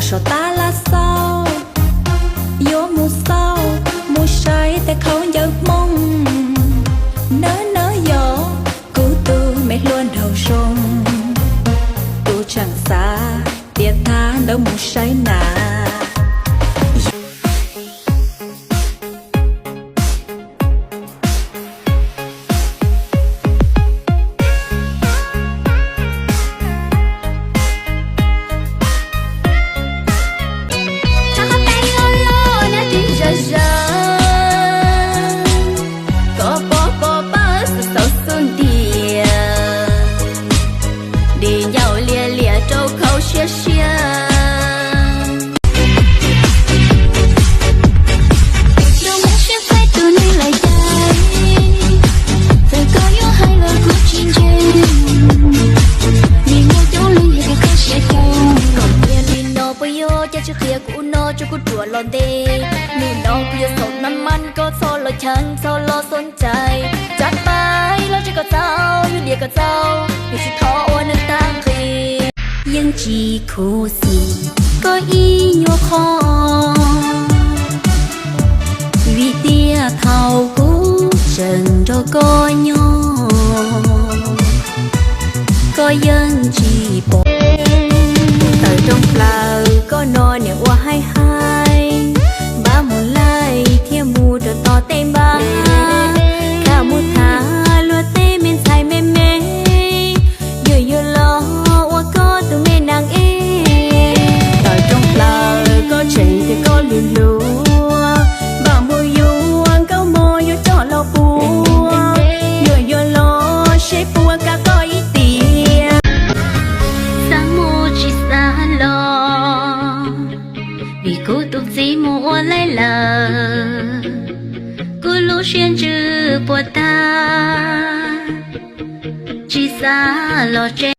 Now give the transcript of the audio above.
Saum tab laj xauj, yuav mus xauj, mus saib tej khaub ncaws Hmoob. Nawb nawb yog kuv tus me hluas nraug zoo, kuv tseem xav tias tag ntawd mus saib na. Koj pom pom pab xav xav xub ntiag, dim ncaus lias lias rau khaub siab siab. Rau muab siab peb tus neeg lawm cas, txawm koj yuav hais los kuv tsis ntseeg. Nim no coob leej yog tias koj siab zoo, kom tias li no puas yog cas tsis qhia kuv no tso kuv ruam los ntes. Nim no kuv yuav xaum nab mas koj txhob los cheem txhob los xom ncais, tsam pais los tsis kom txaus, yuav diam kom txaus, yuav tsis thov ua neeg tag nqis. Yeej tsis khuv xim koj ib nyuag qho, vim tias thaum kuv tseem nrog koj nyob, koj yeej tsis pom. Tawm rooj plaws koj no niam ua haib haib, npab mus laij thiab mus rau tom tej npab, kam mus tham luag tej me ntxhais me me, yuav yuav los ua koj tus me nab ej. Tawm rooj plaws koj tseem tias koj lwm luag, npab mus yuav nkauj mos yuav coj los puag, yuav yuav los seb puas kam koj ib tiam. Xav mus tsis xav los, vim kuv tus txiv mus ua laij lawm, kuv lub siab ntsws puas tag, tsis xav los tsev.